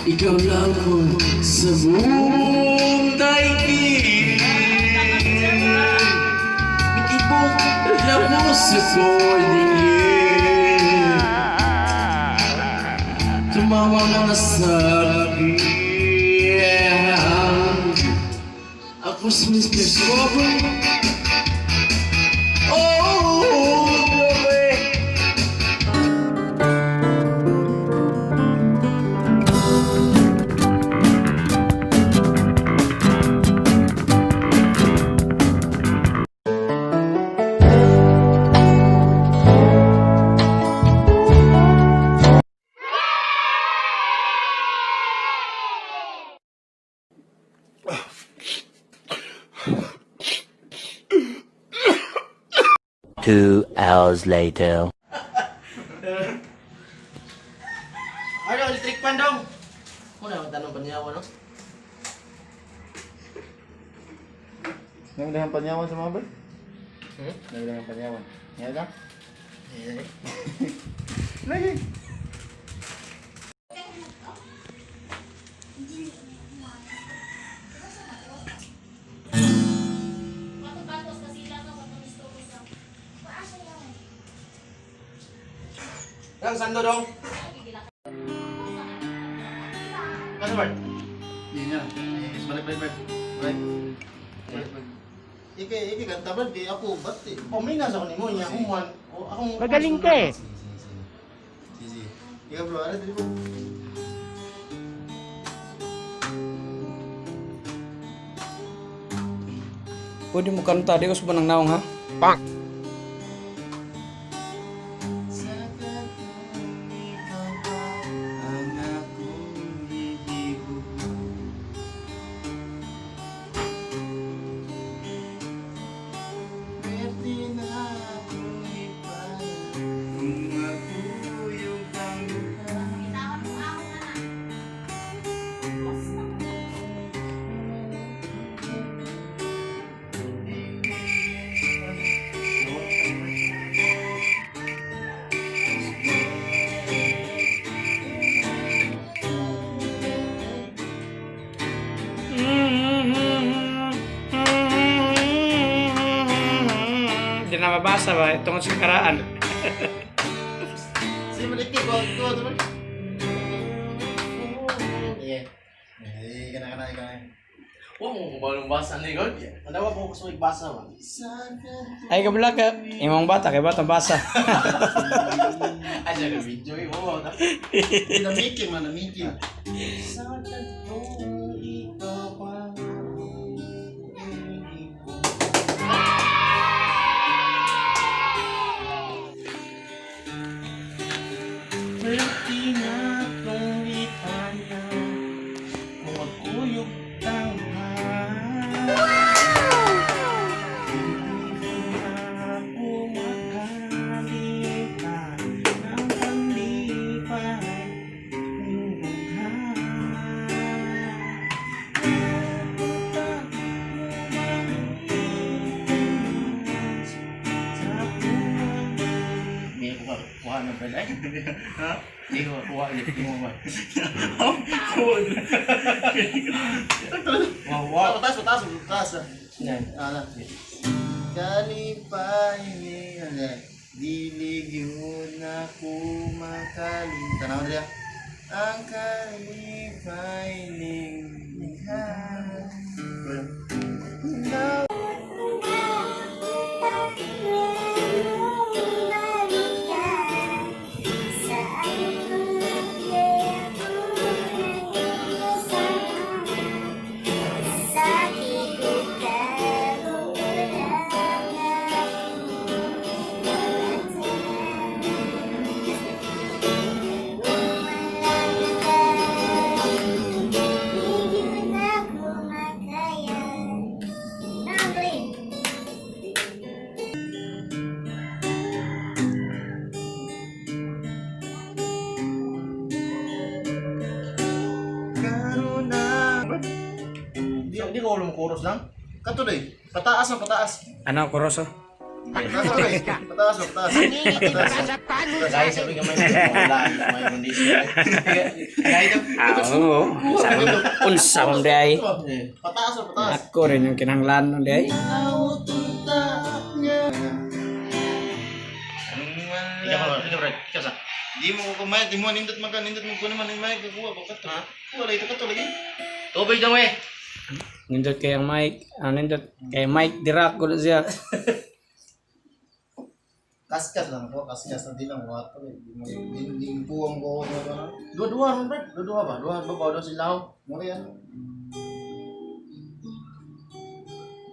Ikaw lamang sa buong daigdig. Mitibok na puso ko dinggin. Tumawa ka na sa akin. Ako si Mr. Strawberry. Oh, baby. 2 hours later. Ano, electric pan dong? Muna, magtanong pa niya ako, no? Nang dahang panyawan sa mga ba? Hmm? Nang dahang panyawan. Nga lang? Eh, Lagi. Lang, sando dong. Ano, Bart? Hindi na. Eh, balik, balik, balik. Balik. Balik, balik. Iki, iki kanta ba? Di ako, ba't eh? Pamina sa kanimo niya, human. O, akong... Magaling ka eh. Sige, sige, sige. Sige, sige. Ikaw bro, ano dito bro? Pwede mo kanta, di ko ng naong ha? Sa katong ikaw pa ang akong hihigugma. Pwede na akong ipala kung makuyog ang duha. Di na mabasa ba? Tungkol sa karaan. Sige, balik ko. Go, go, go. Sige. Eh, kana, kana, kana. Huwag mo kung basa ni God. Ano ba ko gusto igbasa ba? Sa katong Ay, kabila ka. Imong bata, kay batang basa. Ay, siya video eh. Wow, na. Namiking man, namiking. Sa katong ikaw pa ang hihigugma. Pwede na akong ipala kung magkuyog kang Hindi na ako makalita ng kalipay ng buhay. Napunta sa buhay. Hindi ako kuha ng pala. Ha? Hindi ko kuha. Hindi mo ba? Wow, wow. Pataas, pataas, pataas. Yan. Ano? Kalipay ni ano, dili gyud na ko makalim. Tanaw diri. Ah. Ang kalipay ning likha. Karuna. Di ko ulong chorus lang. Kato day. Pataas na pataas. Ano, kuroso? Pataas ba? Pataas ba? Pataas. Pataas. Gaya sabi ka may wala, may kondisyon. Gaya ito. Ah, oo. Unsa man di ay. Pataas ba? Pataas. Ako rin yung kinahanglan nun di ay. Ikaw ba? Ikaw ba? Ikaw sa. Di mo ko kumayat, di mo nindot man ka, nindot mo kunin man yung mic, kuha ba ka to? Kuha lang ito ka to lagi. Tubig dong eh. Nindot kay ang mic, ah, nindot kay Mike Dirac ko na siya. Kaskas lang ko, kaskas na di lang water eh. Di mo di di buwang ko ko na. Dua-dua ron, Brad. Dua-dua ba? Dua ba ba daw sila? Mo yan.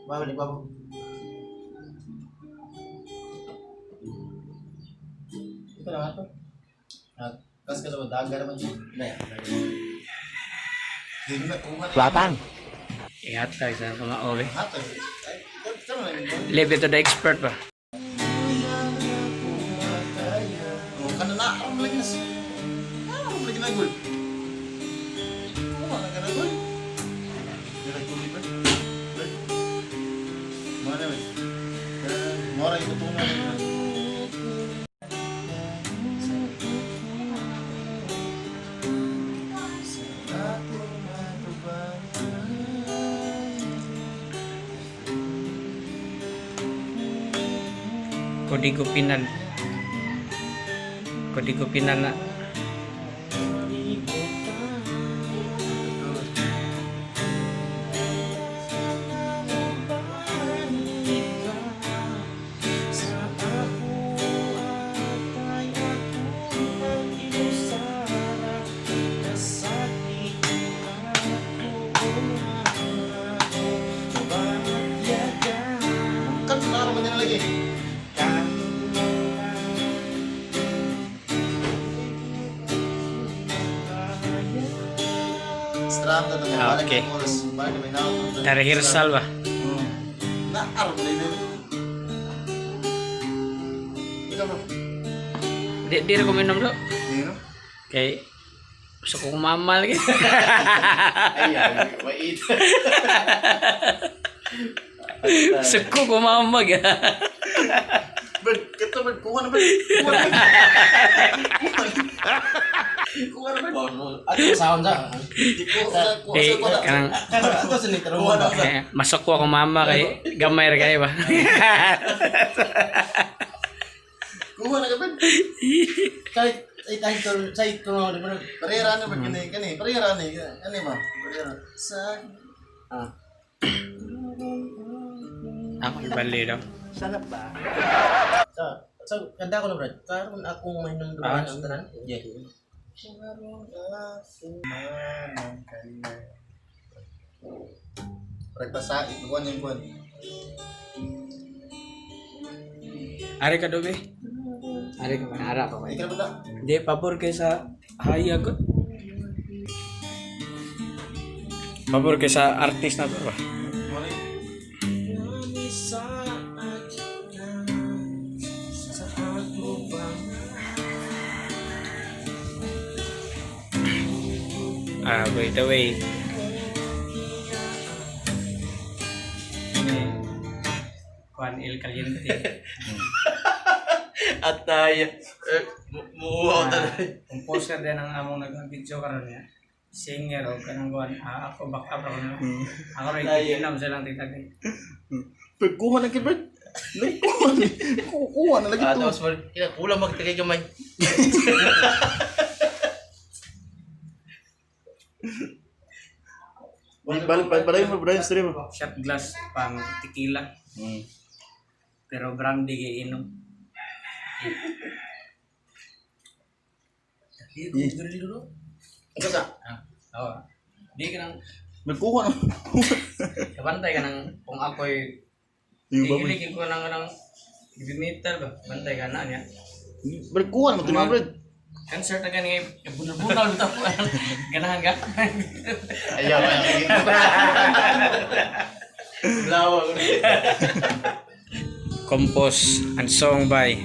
Bawal ba? Ito na to. Ah, kaskas ba daga naman yun. Di na kuha na. Wapang. Ihatag sa kamao eh. Hatag. Ay, ito na lang. Leave it to the expert ba? Oh, kana na ang lagi na. Ah, ang lagi na gol. Kuha na kana gol. Dira tubig ba? Brad. Mo na ba? Mo ra ito tunga. Kodigo Pinal. Kodigo Pinal na. Kan naro man din lagi. Stram na naman. Ah, okay. Balik na chorus. Balik na may naon. Na rehearsal ba? Na aram na yun. Ikaw bro. Di di ra ko minom do. Di no? Kay gusto ko kumamal lagi. Ay, ay, wait. Gusto ko kumamag. Bird, kato bird, kuha na bird. Kuha na bird. Kuha na bird. At sound sa. Di kuha kuha Eh, sa kuha na. kanang Ako sa nitro mo. eh, masok ko ako mama kay gamay ra kay ba. Kuha na ka bird. Kahit ay ay to sa ito no, di ba? Parehara na bird kani kani. Parehara ni kani ba? Parehara. Sa Ah. Ako ibali daw. Sa sa kanda ko na Brad. Karon akong mahinumduman ang tanan. Yeah. Manang kayo. Pagpasait, buwan yung buwan. Ari ka dobe. Ari ka manara ko Ikaw kay. na ba ta? Di pabor kay sa hayag ko. Pabor kay sa artist na to ba. Mali. Ah, by the way. Ini Juan El Caliente. At ay muuhaw Ah, composer din ang among nag-video karon niya. Singer o kanang kuan. Ah, ako back up ako na. Ako rin inom sa lang tita kay. Bird, kuha na kay Bird. Lagi, kuha na. Kuha na lagi Ah, to. tapos mo kina kulang magtigay gamay. Balik, balik, balik mo, balik stream. Shot glass pang tequila. Pero brandy kay inom. Ikaw sa. Ah, oo. Di ka nang Bird, kuha na. kabantay ka nang kung ako'y Yung baboy. Igilig ko nang nang heavy metal ba? Bantay ka na niya. Bird, kuha na. Matulog, Bird. Concert na gani bunal-bunal bitaw. Ganahan ka? Ayaw, ayaw. Lawa ko. Compose and song by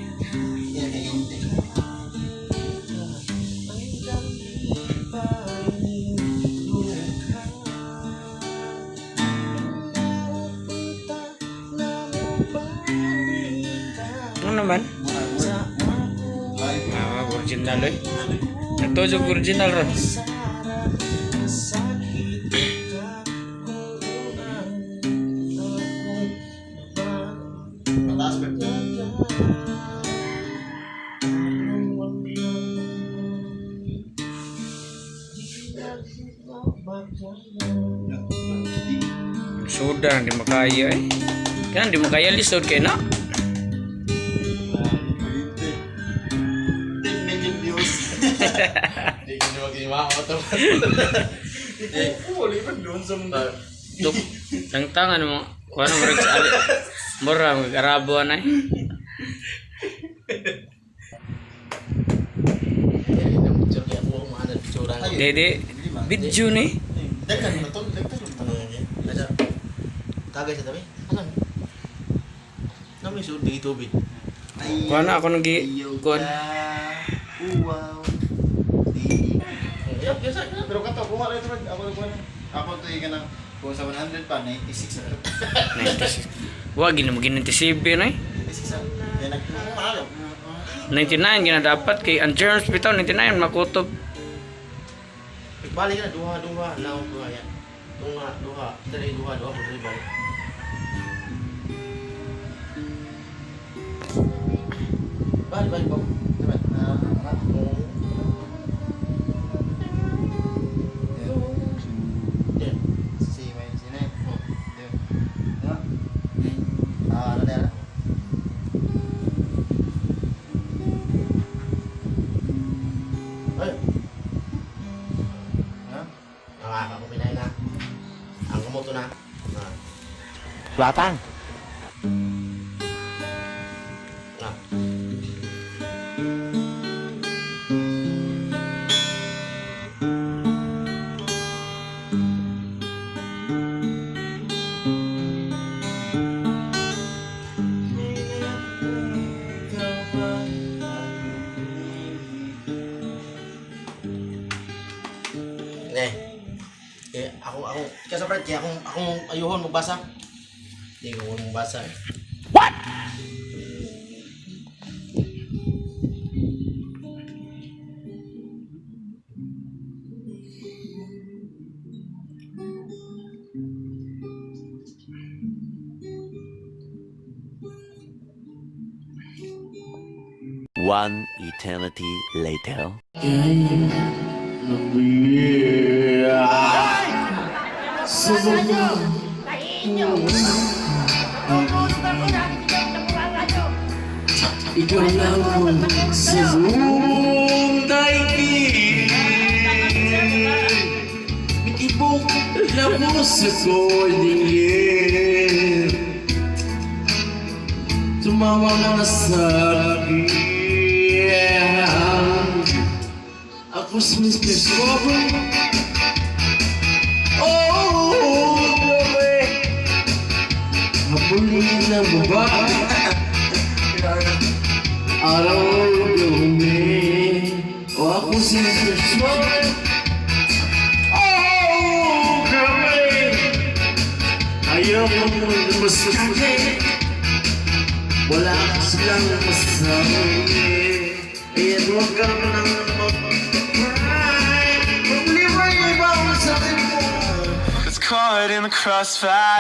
Original eh. Ito yung original ron. Mataas ba? Sudah, di makaya eh. Kan di makaya lisod kay na. 10 million views. Hindi ko na mag-imaot. Eh, wala pa doon sa mundo. Tuk, tangtangan mo. Kuha na murag sa ali. Mura, mag-arabo na eh. Dede, video ni. Daghan na to, daghan na to. Asa? Tagay sa tabi? Ano? Nami suod di tubig. Kuha na ako nag kuha. Uwaw. Di. Yup, yun sa. Pero kato, kuha na ito. Brad. Ako kuha na. Ako to yung kanang kung sa 100 pa, 96 na to. 96. Wag, gina mo 97 na eh. 96 na. Yan, nagmamahal. 99 gina dapat kay ang germs bitaw 99 makutob. Balik na duha duha law duha yan. Tunga duha, dali duha duha dali balik. Balik balik balik. Diba? Ah, ah. Yan. Si may sino eh. Diba? Diba? Ah, ano na yan? Ay, Ha? ang ako pinay na. Ang kumoto na. Ah. Batang. Ah. Ne. Eh, ako ako ikaw sa Brad, kaya akong akong ayuhon magbasa. Hindi ko magbasa. Eh. One eternity later. Ikaw lang sa buong daigdig. Itibok na puso ko dinggin. Tumawa na sa akin. Ako si Mr. Strawberry. Oh, baby. Habulin na babae. Araw gawin. O ako si Mr. Strawberry. Oh, grabe. Ayoko mong masakit. Wala silang masabi. Kaya huwag ka nang mag-cry. Problema yung iba ang sakit mo. It's caught in the crossfire.